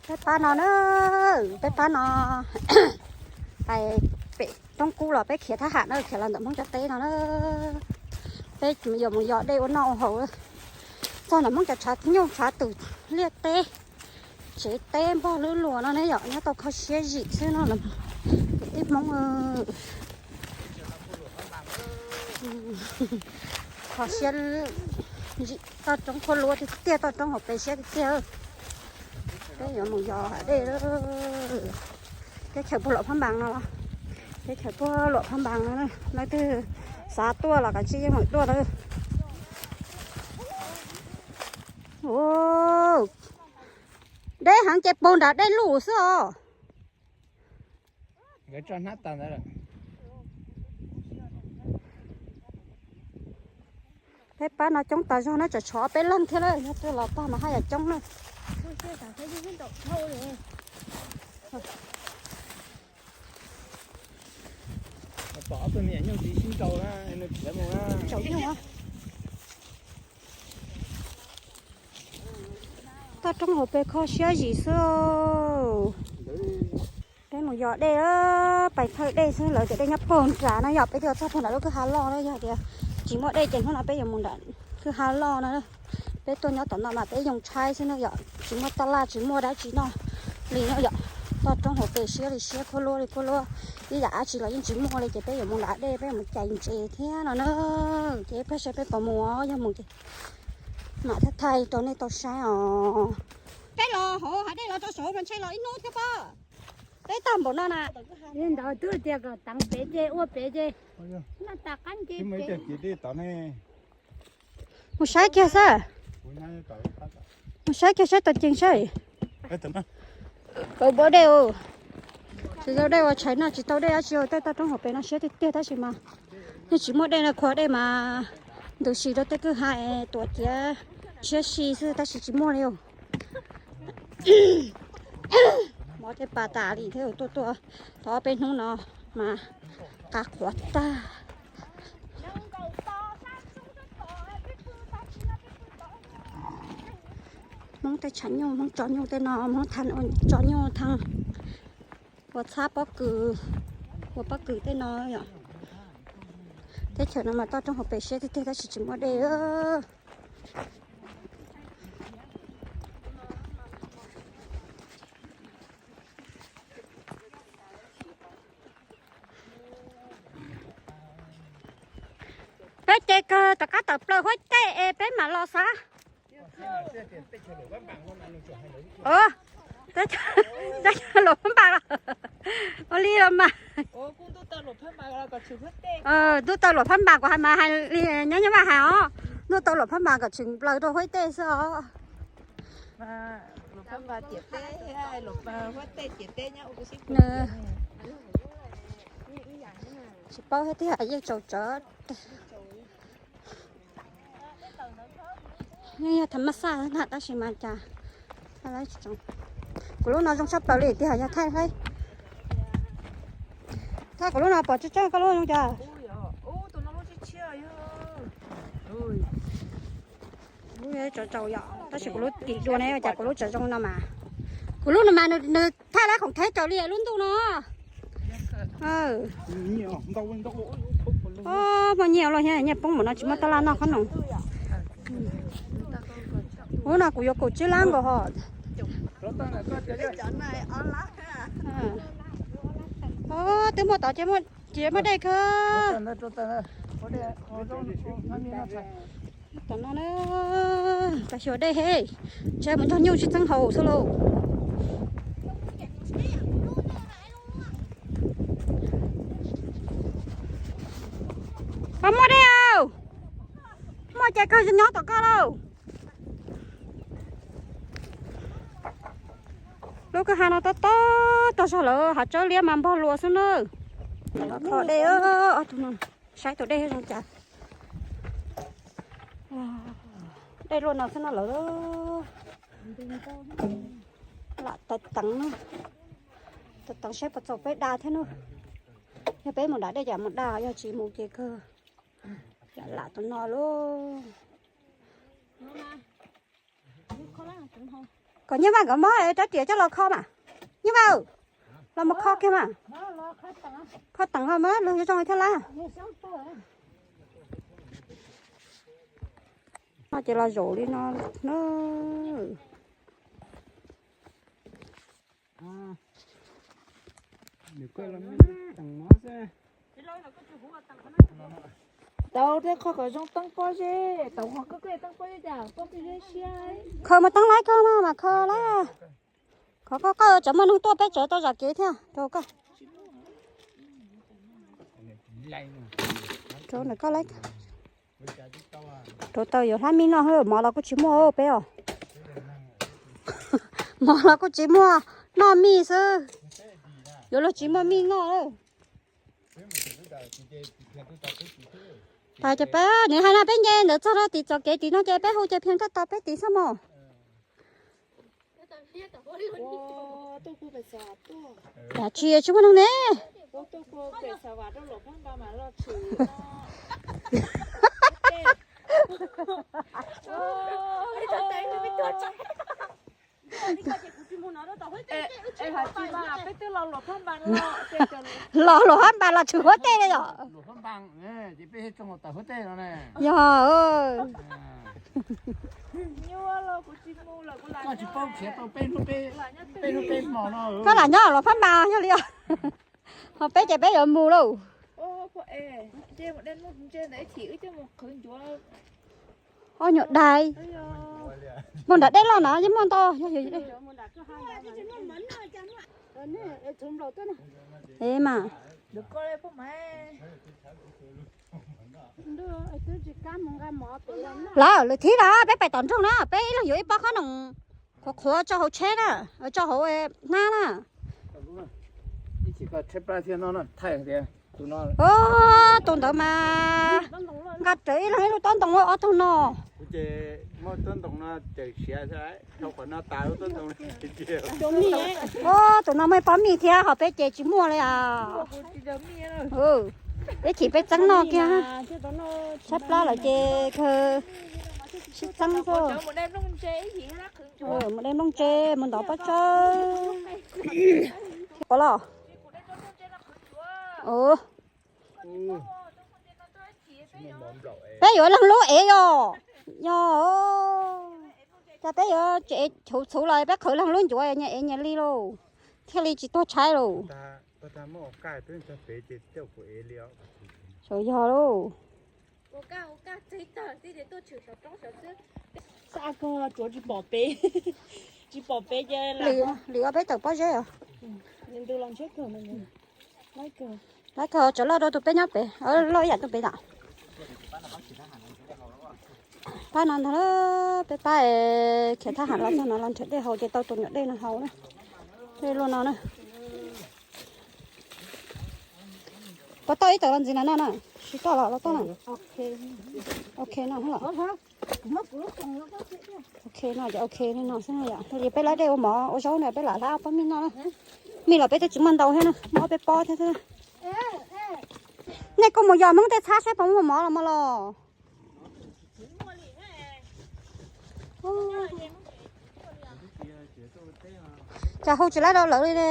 Peb pab no na, peb pab no, pais pem roob kub los peb khiav thab ham na, khiav los ntawm Hmoob cov teb no na. Peb yuav mus yos dej ua noj ua haus. Txog ntawm Hmoob cov tshav nyuj tshav twm, liaj teb, tsev teb npog lwb luas no ne yom, nyob tau kho siab zim xwb no. Kwv tij Hmoob kho siab zim, toj roob khuab luab tiag tiag, toj roob hauv pes siab tiag tiag. Peb yuav mus yos hav dej. Teb chaws puag Luam Phab Npas no, teb chaws puag Luam Phab Npas no, leej twg xav tuaj los kav tsij yeej meem tuaj na. Deb heev ces puag nram dej luj xwb os. Peb pab no coob tas zog na, tseem tshuav peb leeg thiab lawm, yog twg los tag mas haj yam coob na. Toj roob hauv pes kho siab zim xwb. Peb mus yos dej, pais thawj dej xwb, lawv tias dej nyob puag nram no yom, peb thiaj txog puag nram lub kwj ha loj na, yog tias tsis muaj dej ces hnub no peb yuav mus nram kwj ha loj no. Peb tuaj nyob tom no mas peb yoo tshaib xwb na yom, tsis muaj taj laj tsis muaj dab tsi noj li na yom. Toj roob hauv pes siab li siab, khuab luab li khuab luab, ib yam dab tsi los yeej tsis muaj li ces peb yuav mus nram dej, peb yuav mus cais ntses thiab no na. Ces peb saib peb puas mus, yog mus ces mam thaij thaij rau nej tau saib os. Peb los hauv hav dej los rau saud mas ntshe los ib hnub thiab pob. Peb tag npaum no na. Li ntawd twb tias kom teev pem ces ua pem ces noj tas qab nce pem. Mus saib kiag xwb. Mus saib kiag saib tau ceev saib. Kawg npua dej, tsis tau dej ua tshais noj, tsis tau dej dab tsi, tej toj roob hauv pes no siab tiag tiag tab sis mas yeej tsis muaj dej no, khua dej mas ntws si rau tej kwj ha es tuam ciav tshiab si xwb tab sis tsis muaj li. Mob tej pas tas li thiab, tuaj tuaj tau ob peb hnub no mas qab qhuav tag. Hmoob tej tshav nyuj, Hmoob tso nyuj tej no, Hmoob tha tso nyuj thaj ua txhab pob kws, ua pob kws tej no yom. Teb chaws no mas toj roob hauv pes siab tiag tiag tab sis tsis muaj dej. Peb ces kawg tom qab tawm plaws Huaib Teb es peb mam los xav. Teb chaws Luam Phab Npas los ua li los mas. Ntuj tau Luam Phab Npas, kuv hais mas hais li nyob nyob vaj hais os. Ntuj tau Luam Phab Npas kom tshwm plaws rau Huaib Teb xwb os. Tsis paub thiab tiag, yeej tsaus tsawv. Yeej yog tham mas xaj na tab sis mas cas kuv lub no zoo tshaj plaws li tiag, yog thaij, thaij kuv lub no pom tseeb tseeb, koj lub zoo cas? Lub tsaus tsaus yom, tab sis kuv lub tim dua ne, cas kuv lub tseem zoo no mas. Kuv lub no mas nws thaij lab khoom theb tsaus li lub ntuj no. Muaj nyiaj los nyiaj poob npaum no tsis muaj taj laj noj qhob noom. Ub no kuv yuav kaum tsib lab nkaus hos. Twb muaj tod ces muaj dej kawg. Tom no na, pab xyuas dej he, ntshe mus nrog nyuj sib txeeb haus xwb lauj. Pab muaj dej, muaj ces kawg nyob tom koj lauj. Lub kwj ha no tob tob tag zog lawm, hav tsawb liab mas npog luas xwb na. Los kho dej, ob tug no saib tus dej zoo cas. Dej luaj no xwb no lawm. Lam teev teev, teev teev saib puas txaus peb da thiab na. Yog peb mus nram dej ces mus da, yog tsis mus ces kawg. Lam tus no lauj. Kom Nyiaj Vaj nkawd muab rab riam coj los kho mas. Nyiaj Vaj, los mus kho kiag mas. Kho teev ho mas luag yuav zoo thiab lab. No ces los zaum li no na. Tau tej qho kom zoo teeb pob zeb, tau qhov koj koj teeb pob zeb cas pob zeb siab. Khaws mas teeb laib kawg mas mas khaws lawm. Qhov koj koj tseem muaj neeg tuaj peb tseem tau zam kev thiab rau koj. Rau nws koj laib. Rau tau yuav hlab mij noj, mov los kuj tsis muaj peb os. Mov los kuj tsis muaj, noj mij xwb. Yuav luag tsis muaj mij noj. Tas ces peb, nws hais no peb nce ntawd txog rau tim txoj kev tim no ces peb hu ces phiaj tuaj tos peb tim xwb mog. Yam tsis tsis muaj neeg ne. Los luam hab npas los tshwm huab tej li yom. Yog. Koj lam nyob luam hab npas yog li os. Ho peb ces peb yuav mus lauj. Ob nyuag dais. Mus nram dej loj na yeej muaj ntau. Ev mas. Lawm lwm thib na peb pais tom nroog na peb ib leeg yuav ib pob qhob noom qhuav qhuav tso hauv tsheb na, tso hauv hnab na. Tus ntawd mas nqa rawv ib leeg ib lub tob ntoo ob tug no. Tus no muaj ib pob mij thiab ho peb ces tsis muaj li as. Peb chim peb txeeb noj kiag. Tshaib plab lawm ces kawg sib txeeb xwb. Mus de nplooj tse mus ntov pob tsawb. Thiab los. Peb yuav leeg lub ev yog, yog, cas peb yuav tsev txhuv txhuv los peb qhwv leeg lub ncuav nyias ev nyias li lauj, thiaj li tsis tuag tshaib lauj. Xyov yog lauj. Lwm ob peb tawm pob zeb os. Lawv kawg tseem loj dua tus peb nyob pem, loj ib yam tus pem na. Pab no ntag, peb pab khiav thab ham los txog no los nrhiav dej haus ces tau tus nyuam dej no haus na. Dej luaj no na. Puas tau ib tawm los ntxiv na no na? Tsis tau los los tau na. Ok no. Ok no ces ok li no xwb yom. Yog peb laib dej ua mov ua zaub no peb lam hlab pob mij noj na. Mij los peb twb tsis muaj ntau thiab na, muaj ob peb pob thiab xwb. Nej kuj mus yos Hmoob tej txhab saib puas muaj mov los mas los. Cas hu tsis laib rau lawv li ne.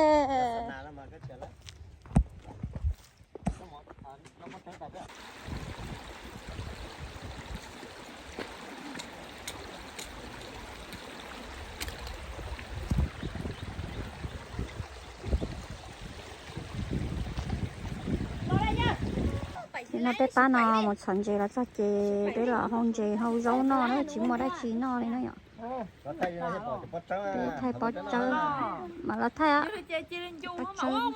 No peb pab no mus txhom ntses los txog ces peb los hau ntses hau zaub noj na, tsis muaj dab tsi noj li na yom. Peb thaij pob tsawb, mam los thaij pob tsawb.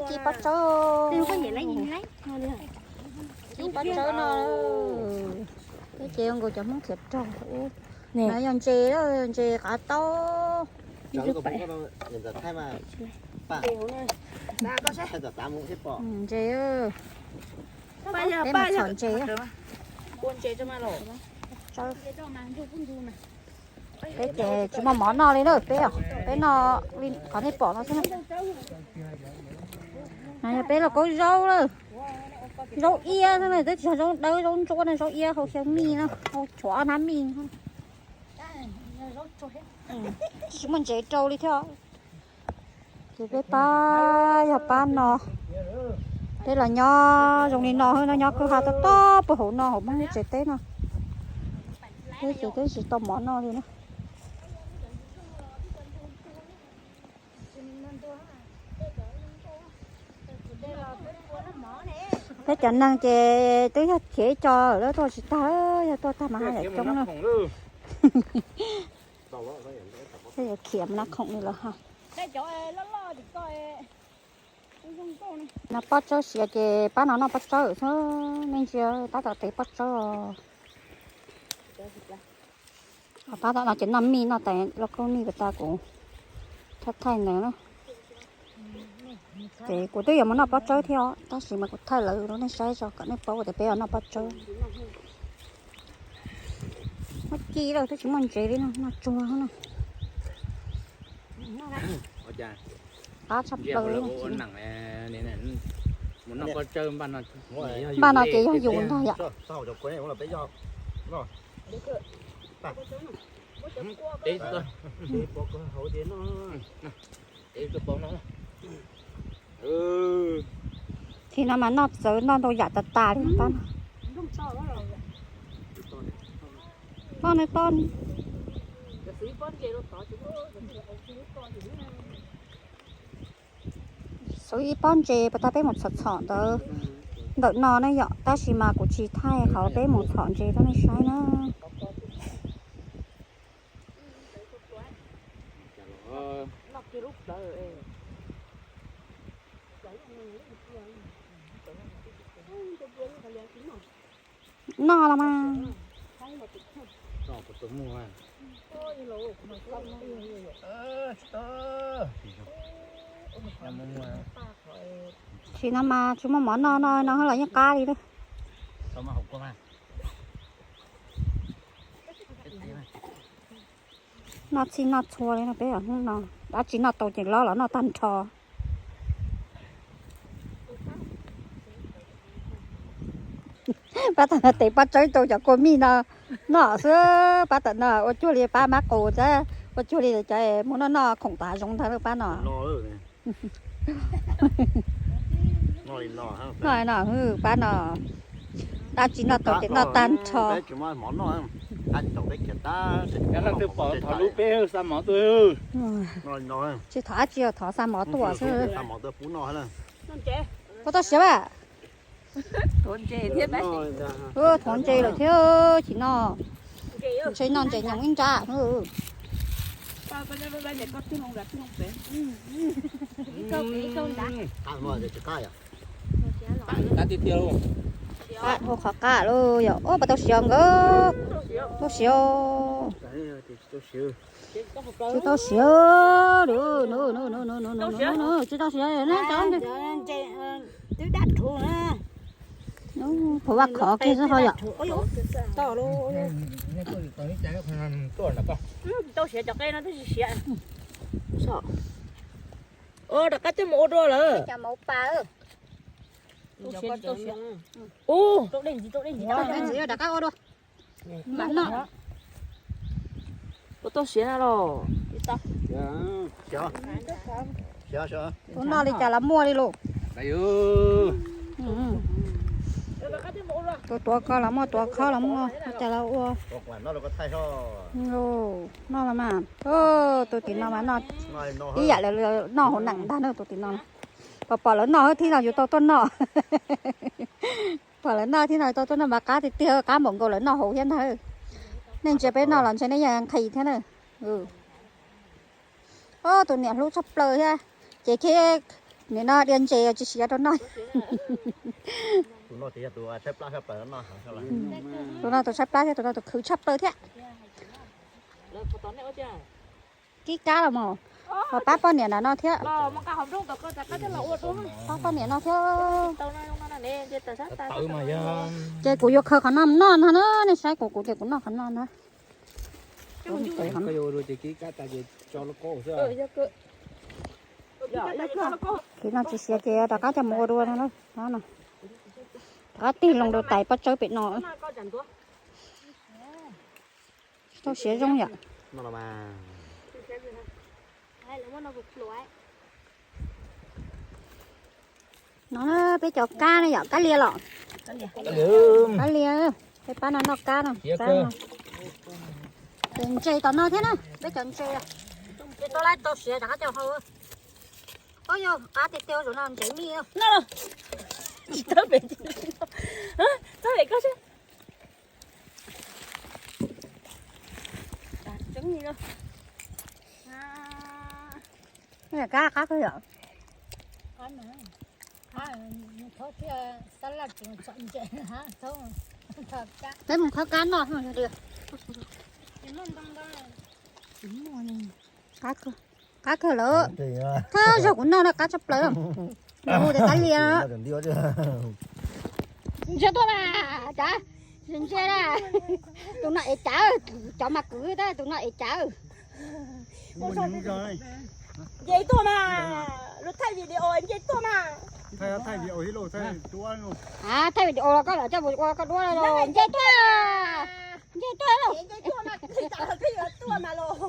Ci pob tsawb, ci pob tsawb no. Peb ces nkaus cov Hmoob khiav rog ub. No yog ntses, ntses qav taub. Ntses, peb mus txhom ntses. Peb ces tsis muaj mov noj li na peb, peb noj li qhov nej pom no xwb. No yog peb lauj kaub zaub lawm. Zaub iab xwb na, twb tsis yog zaub dawb zaub ntsuab no, zaub iab hau xyaw mij no, hau chuav nab mij. Tsis muaj ntsev rau li thiab. Ces peb pab yog pab no, peb los nyob zoo li no, no nyob kwj ha tob tob puag hauv no, hauv Hmoob lub tsev teb no. Peb ces twb tsis tau mov noj li na. Peb cov neeg ces twb yog khiav ib co lawm, tuaj tsis tag, yog tuaj tag mas haj yam coob na. Peb yuav khiav mab khoom li lawm ha. No pob tsawb siav ces pab no noj pob tsawb xwb, nej ntsia tab tom tev pob tsawb. Pab tom no ces noj mij noj tais lauj kaub mij, kuv tas kuv thaij thaij ntawd na. Ces kuv twb yuav mus noj pob tsawb thiab os, tab sis mas kuv thaij lawv rau nej saib tso kom nej paub tias peb yuav noj pob tsawb. Muab ci lawm twb tsis muaj ntsev li no, noj tsuag na. Qab tshaj plaws. Npaj no ces yog yus ntag yom. Tsis no mas noj txawv noj ntau yam tas tas li pab no. Toj ne toj. Xuv ib pob ntses puas tas peb mus txhom txhom ntawd ntawm no ne yom, tab sis mas kuv tsis thaij qhov peb mus txhom ntses rau nej saib na. Noj los mas. Tsis no mas tsis muaj mov noj no, no los yeej qab li lawm. Noj txhij noj txhua li no peb hnub no, dab tsi noj tau ces lov los noj tag nrho. Pab tam no tev pob tsawb rau cov kua mij no noj xwb, pab tam no ua cuag li pab mab qus thiab, ua cuag li cov mus noj noj khoom tav zoov ntag pab no. Noj no pab no, dab tsi noj tau ces noj tag nrho. Leej twg pom thov lub peb xa mov tuaj. Tsis thov dab tsi, thov xa mov tuaj xwb. Puas tau siav a? Thov ntses lawm thiab, tsis no, ntshe noj ntses nyoos ib nrab. Ua qhov qab lauj yom. Puas tau siav nkawd? Tau siav. Tsis tau siav, tsis tau siav, tsis tau siav. Puas vaj khov kiag xwb ho yom. Rov qab coj mus ua dua lawm. Rov qab ua dua. Ua tau siav na los. Tus noj li cas los muaj li lauj. Tus tuav ko los muaj, tuav khob los muaj, ua cas los ua. Noj los mas, tus tim no mas noj ib yam li noj hauv neem ntag na tus tim no. Pom pom lawv noj thiab no yus tau tuaj noj. Pom lawv noj thiab no tau tuaj noj mas qab tiag tiag, qab npaum nkaus lawv noj hauv thiab ntag. Nej ntsia peb noj los ntshe nej yeej nqhis thiab na. Tus niam hlub tshaj plaws thiab, ces khib nim no dia ntses tsis siav rau noj. Tus no tus tshaib plab thiab tus no tus khwv tshaj plaws thiab. Kib kab los mas, ho pab poj niam nram no thiab. Pab poj niam no thiab. Ces kuv yuav khaws qhov no noj no na, nej saib kuv, kuv ces kuv noj qhov no na. Kib no tsis siav ces rov qab coj mus ua dua no. Qab tig loo rau tais pob tsawb pem no. Tau siav zoo yom. No peb cov kab ne yom, kab lia los. Kab lia, peb pab no noj kab no. Ces ntses tom no thiab na, peb cov ntses. Ces tau laib tau siav rov qab coj hau. Ob yog qab tiag tiag, zaum no ntses mij no. Tsis tawb pem, txhob pem koj seb. Kab qab kawg yom. Peb mus khawb kab noj. Qab kawg lawm. Thawj zaug kuv noj no qab tshaj plaws. Hu tias kab lia. Ntsia tuaj mas, cav, ntsia na. Tus no ev cav, cov mas kwv tab tus no ev cav. Nce tuaj mas, lub thaij video nce tuaj mas. Thaij video los koj los coj mus ua koj duab los, nce tuaj. Nce tuaj. Tuaj mas los.